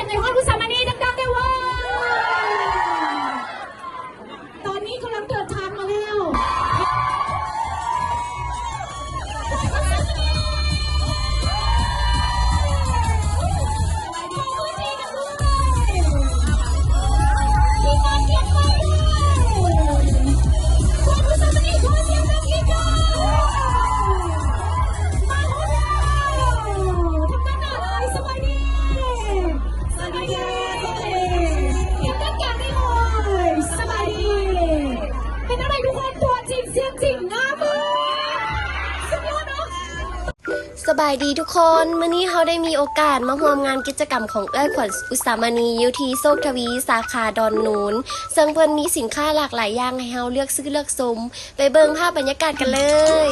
ໃນຮອດອຸດສາມະນີ ດັງໆ ໄດ້ເວີຍ. ຕອນນີ້ກຳລັງເດີນທາງມາແລ້ວ. ສະບາຍດີ ສະບາຍດີ ເປັນຈັ່ງໃດທຸກຄົນ ຕົວຈິງສຽງຈິງ ງາມບໍ່? ສຸດຍອດເນາະ. ສະບາຍດີທຸກຄົນ ມື້ນີ້ເຮົາໄດ້ມີໂອກາດມາຮ່ວມງານກິດຈະກຳຂອງເອື້ອຍຂວັນ ອຸດສາມະນີ ຢູ່ທີ່ໂຊກທະວີ ສາຂາດອນນູນ ເຊິ່ງເພິ່ນມີສິນຄ້າຫຼາກຫຼາຍຢ່າງໃຫ້ເຮົາເລືອກຊື້ເລືອກຊົມ. ໄປເບິ່ງພາບບັນຍາກາດກັນເລີຍ.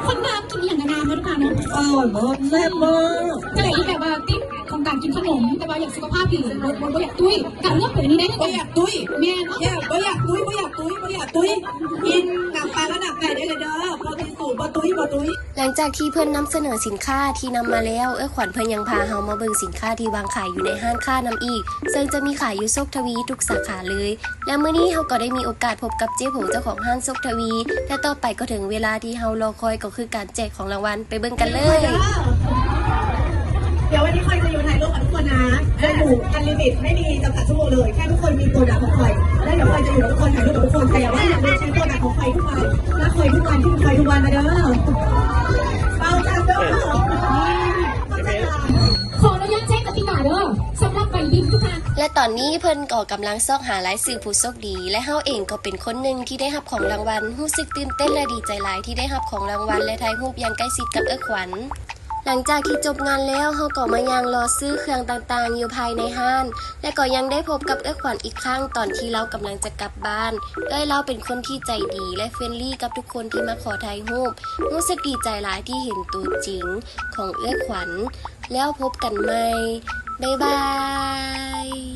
ຄົນງາມກິນອີ່ຫຍັງກໍງາມເນາະ ທຸກທ່ານເນາະ. ອະຮ່ອຍມາກ ແຊບມາກ. ຜູ້ໃດທີ່ແບບວ່າຕິດຂອງການກິນຂະໜົມ ແຕ່ວ່າຢາກສຸຂະພາບດີ ບໍ່ ບໍ່ ບໍ່ຢາກຕຸ້ຍ ກໍເລືອກໂຕນີ້ໄດ້ເລີຍ. ບໍ່ຢາກຕຸ້ຍ. ແມ່ນ. ບໍ່ຢາກຕຸ້ຍ ບໍ່ຢາກຕຸ້ຍ ບໍ່ຢາກຕຸ້ຍ. ກິນໜັງປາກັບໜັງໄກ່ໄດ້ເລີຍເດີ ບໍ່ຕິດສູດ ບໍ່ຕຸ້ຍ ບໍ່ຕຸ້ຍ. ຫຼັງຈາກທີ່ເພິ່ນນຳສະເໜີສິນຄ້າທີ່ນຳມາແລ້ວ, ເອື້ອຍຂວັນເພິ່ນຍັງພາເຮົາມາເບິ່ງສິນຄ້າທີ່ວາງຂາຍຢູ່ໃນຮ້ານຄ້ານຳອີກ, ເຊິ່ງຈະມີຂາຍຢູ່ໂຊກທະວີທຸກສາຂາເລີຍ. ແລະ ມື້ນີ້ເຮົາກໍໄດ້ມີໂອກາດພົບກັບເຈ້ໂຜເຈົ້າຂອງຮ້ານໂຊກທະວີ ແລະ ຕໍ່ໄປກໍເຖິງເວລາທີ່ເຮົາລໍຄອຍ ກໍຄືການແຈກຂອງລາງວັນ. ໄປເບິ່ງກັນເລີຍ. ດຽວວັນນີ້ຂ້ອຍຈະຢູ່ຖ່າຍຮູບກັບທຸກຄົນນະ ຈະຢູ່ອັນລິມິດ ໄມ່ມີຈຳກັດຊົ່ວໂມງເລີຍ ແຄ່ທຸກຄົນມີໂປຣດັກຂອງຂ້ອຍ ແລ້ວດຽວຂ້ອຍຈະຢູ່ກັບທຸກຄົນ ຖ່າຍຮູບກັບທຸກຄົນ. ໃຜຢາກໄດ້ ຢາກໄດ້ໃຊ້ໂປຣດັກຂອງຂ້ອຍທຸກວັນ ມາ ຂ້ອຍທຸກວັນ ທີ່ຂ້ອຍທຸກວັນ ມາເດີ. ເອົາຈັດເດີ. ຂໍອະນຸຍາດແຈ້ງກະຕິກາເດີ ສຳລັບໃບບິນທຸກທ່ານ. ແລະ ຕອນນີ້ເພິ່ນກໍກຳລັງຊອກຫາລາຍຊື່ຜູ້ໂຊກດີ ແລະ ເຮົາເອງກໍເປັນຄົນໜຶ່ງທີ່ໄດ້ຮັບຂອງລາງວັນ. ຮູ້ສຶກຕື່ນເຕັ້ນ ແລະ ດີໃຈຫຼາຍທີ່ໄດ້ຮັບຂອງລາງວັນ ແລະ ຖ່າຍຮູບຢ່າງໃກ້ຊິດກັບເອື້ອຍຂວັນ. ຫຼັງຈາກທີ່ຈົບງານແລ້ວ, ເຮົາກໍມາຍ່າງເລາະຊື້ເຄື່ອງຕ່າງໆຢູ່ພາຍໃນຮ້ານ ແລະ ກໍຍັງໄດ້ພົບກັບເອື້ອຍຂວັນອີກຄັ້ງຕອນທີ່ລາວກຳລັງຈະກັບບ້ານ. ເອື້ອຍລາວເປັນຄົນທີ່ໃຈດີ ແລະ ເຟຣນລີກັບທຸກຄົນທີ່ມາຂໍຖ່າຍຮູບ. ຮູ້ສຶກດີໃຈຫຼາຍທີ່ເຫັນຕົວຈິງຂອງເອື້ອຍຂວັນ. ແລ້ວພົບກັນໃໝ່. ບາຍບາຍ.